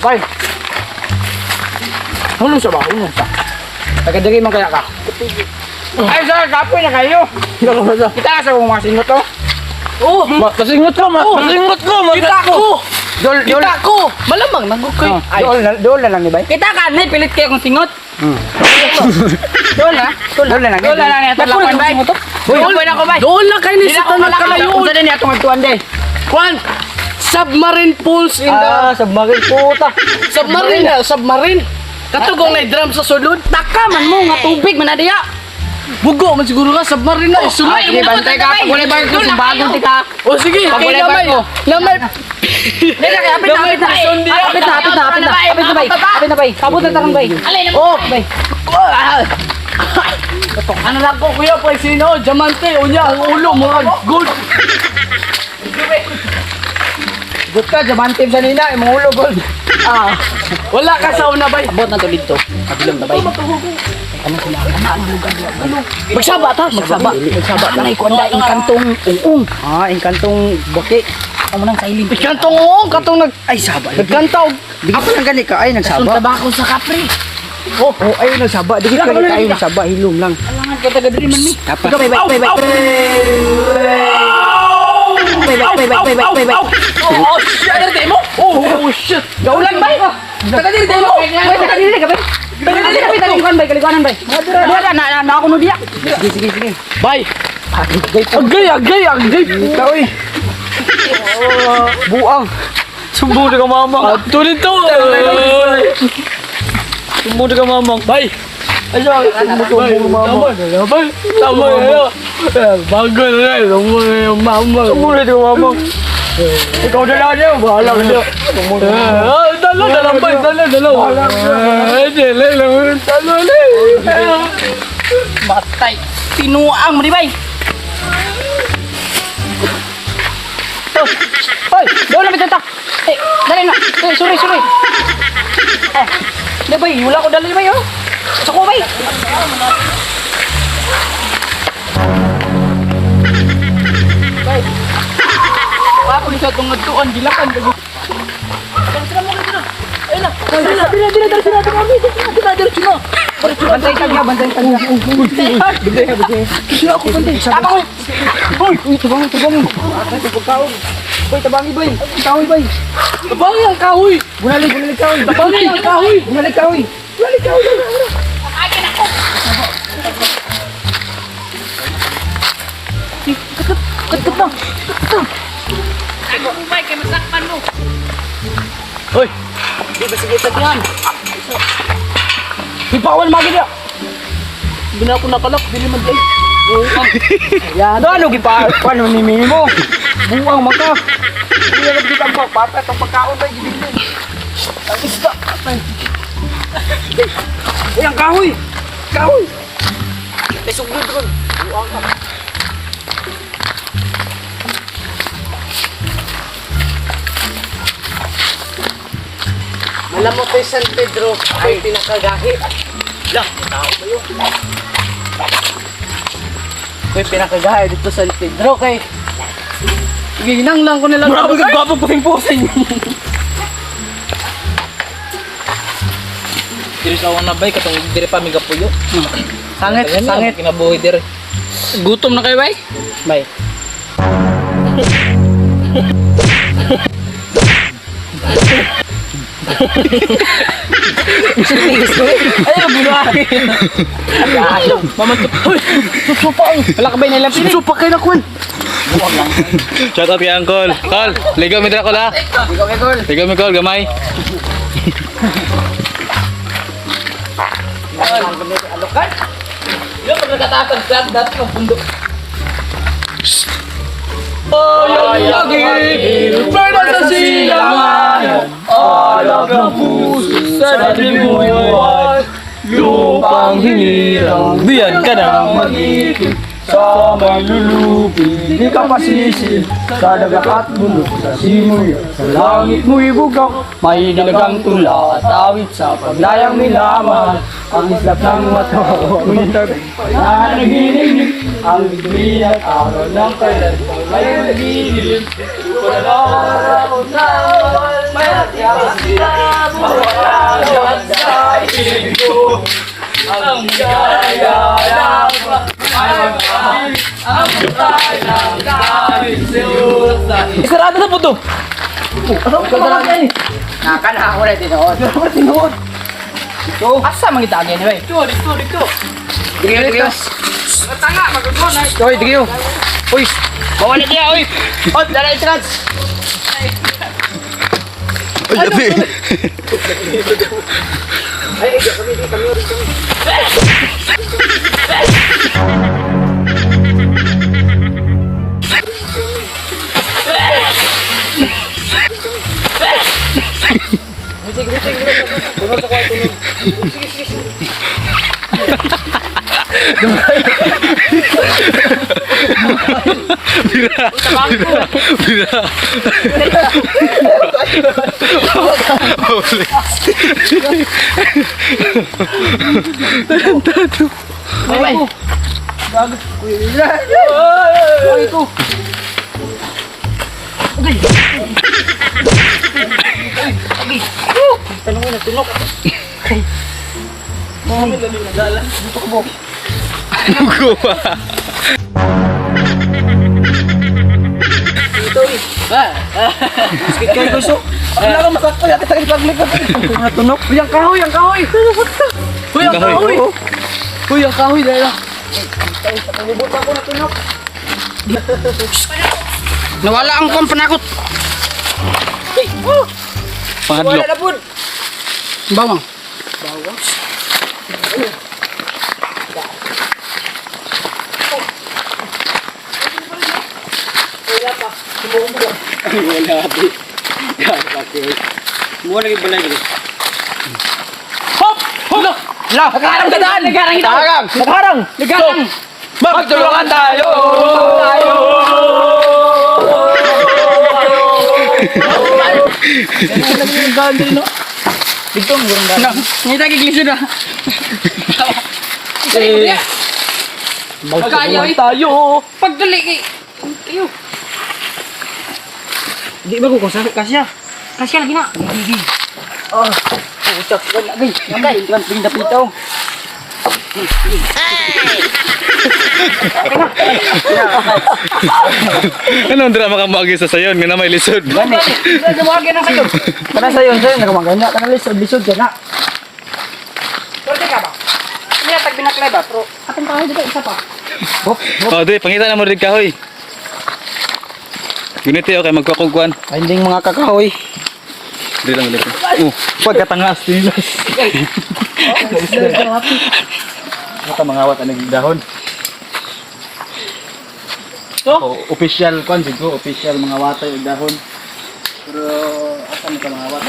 Bay. Hulong sa ba? Hulong sa. Tagadagay man kaya ka. Ay, sir, kapoy na kayo. Kita sa kong mga singot to. Oh, Masingot ko, masingot ko, kita ko. Dol, dol. Kita ko. Malamang nagukoy. Oh, dol, na, dol na lang ni bay. Kita ka ni pilit kayo kung singot. Dol na. Dol na lang. Dol na lang niya talapan bay. Uy, Dol na ko bay. Doon lang kayo ni Dili sa ako tanan malakaw. kalayo. Unsa din niya atong agtuan day? Kwan. Submarine pools in the Ah, submarine puta. submarine na, submarine. Katugong na drum sa sulod. Taka man mo nga tubig man na diya. Bugo man siguro ka submarine na isulod. Ah, sige, bantay ka. Pag walay barko, sumbagong ti ka. O sige, Pag kay walay namay. barko. Namay. Dili kay apit na apit na. Apit na apit na apit na. Apit na bay. Apit na bay. Kabot na tarong bay. Oh. Ah. Ano lang ko kuya pa sino diamante unya ang ulo mga gold. Good ka, diamante sa nila, imong ulo gold. Ah, wala ka sa una bay. Abot na to dito. Kabilong na bay. Magsaba ta, magsaba. Magsaba ta. Anay ko anda ingkantong ung-ung. Ah, ingkantong baki. Amo nang silent. Ikantong oo, katong nag Ay, saba. nagkanta og Di ka pa lang gani ka ay nagsaba. Tabako sa kapre. Oh, oh ay nagsaba. Di ka gani kayo nagsaba, hilom lang. Alangan ka taga diri man mi. Tapas. Ikaw bay bay bay bay. Bay bay bay bay bay bay bay. Oh, shit, ano tayo mo? Oh, shit. Gaulan bay. Taga diri tayo. Bay taga diri ka bay. Taga diri ka bay talingkuan bay kalikuanan bay. Duha na na ako no diya. Sige, sige, sige. Bay. Agay, agay, agay. Ikaw eh. Buang. Sumbong na ka mamang. Ato nito. Sumbong na ka mamang. Bay. Ay, sumbong na mamang. Tama na, bay. Tama na. Bago na, tama na yung mama. Sumbong na ka mamang. Ikaw na lang niya, bahala ka na. Ah, dala, dala, bay, dala, dala. Eh, dala, dala, dala, dala. Batay. Tinuang mo di bay. Oh, Hoy, doon na bitata. Eh, dali na. Eh, sorry, sorry. Eh, di bay, wala ko dali bay oh. Sako bay. Bay. Ako sa itong nagtuan, gilakan. Bantay ka niya, bantay ka niya. Bantay ka, bantay. Sino ako bantay? Tama ko. Uy, uy, tabangi, tabangi. Pagkaon. Uy, tabangi, bay. Kahoy, bay. Tabangi ang kahoy. Bunali, bunali kahoy. Tabangi ang kahoy. Bunali kahoy. Bunali kahoy. Katkat na. Ako bay kay masakpan mo. Hoy, Di ba sige tagyan? ipawal magi niya. Hindi na ako nakalak, dili man day. Yan. Ano gipa? Paano ni Mimo? Buang maka. Hindi na kita ang pata itong pagkaon bay gibili. Ang isda. Patay. Uy, ang kahoy. Kahoy. Kay sugod ron. Buang ka. Alam mo kay San Pedro, ako'y pinakagahi. Lah, tao ba yun? Ako'y pinakagahi dito San Pedro kay Ginang lang ko nila. Grabe ka gwapo pusing-pusing. Diri sa na bay katong diri pa migapuyo. Sangit, sangit. Kinabuhi diri. Gutom na kayo bay? Bay. Ay, mabuhay. Mamantok. Hoy, susupa ang. Wala ka bay nilang pili? Susupa kay na kwan. Shout out kay Uncle. Kol, ligaw mi dira ko la. Ikaw, Ekol. Ligaw mi kol gamay. Yo pag nagkatasan sa dati ng bundok. Ayang lagi, pwede sa silangan. Alak ng puso sa dibuyuan. Lupang hinirang, Diyan ka na. mag-ibig. Sa malulupig, di ka pasisil. Sa dagat at bundok, sa simoy, sa langit mo'y bugak. May dalagang tula at awit sa paglayang nilaman. Ang islap ng mata, na naginig. Ang bituin at araw ng kailan may naginig. Mawala sa ko. Ang gaya ng ang patay ng dahil Isarado na po to. Nakana ako na tinuod. Tinuod. Asa man kita agyan bay? Dito, dito, dito. Dito, dito. Tanga, magudmon ay. Oy, digiyo. Uy, bawal na diya, uy. Oy, dala entrance. Uy, abi. Bira. Bira. Bira. Huli. Bay, bay. Oy, ko. Bugo pa. Sakit kayo gusto. Wala ka masakto, yata sakit paglikod. Natunok. Uy, ang kahoy, ang kahoy. Uy, ang Ang kahoy. kahoy. Uy, ang kahoy dahil. Nawala ang kwan panakot. Pangadlok. na pud. Bawang. Wala, di. Gagawin. Mo lagi balay dito. Hop! Hop! La! Nagharang ka daan! Nagharang ito! Nagharang! Nagharang. Nagharang! Magtulungan tayo! Dito ang gurang No, ngita giglisod na. Eh. Kaya eh. tayo. Pagdali kay ayo. Di ba ko kasya? Kasya lagi na. Oh, utak wala gay. Gay, kan pinda pitaw. Ano ang drama ka maagi sa sayon? Nga na may lisod. Gani. Gumagi na kayo. Kana sayon sayon nakamaganya kana lisod lisod ka na. Pwede ka ba? Hindi tag binaklay ba? Pero atong kahoy dito isa pa. Hop, hop. Oh, di, pangita na mo rin kahoy. Guniti, okay, magkakugkuan. Ay, hindi mga kakahoy. Di lang ulit. Oh, pagkatangas, tinilas. Ano ka mangawat ang dahon? Oh, official kwan siguro, official mga watay og dahon. Pero asa mo ka mangawat?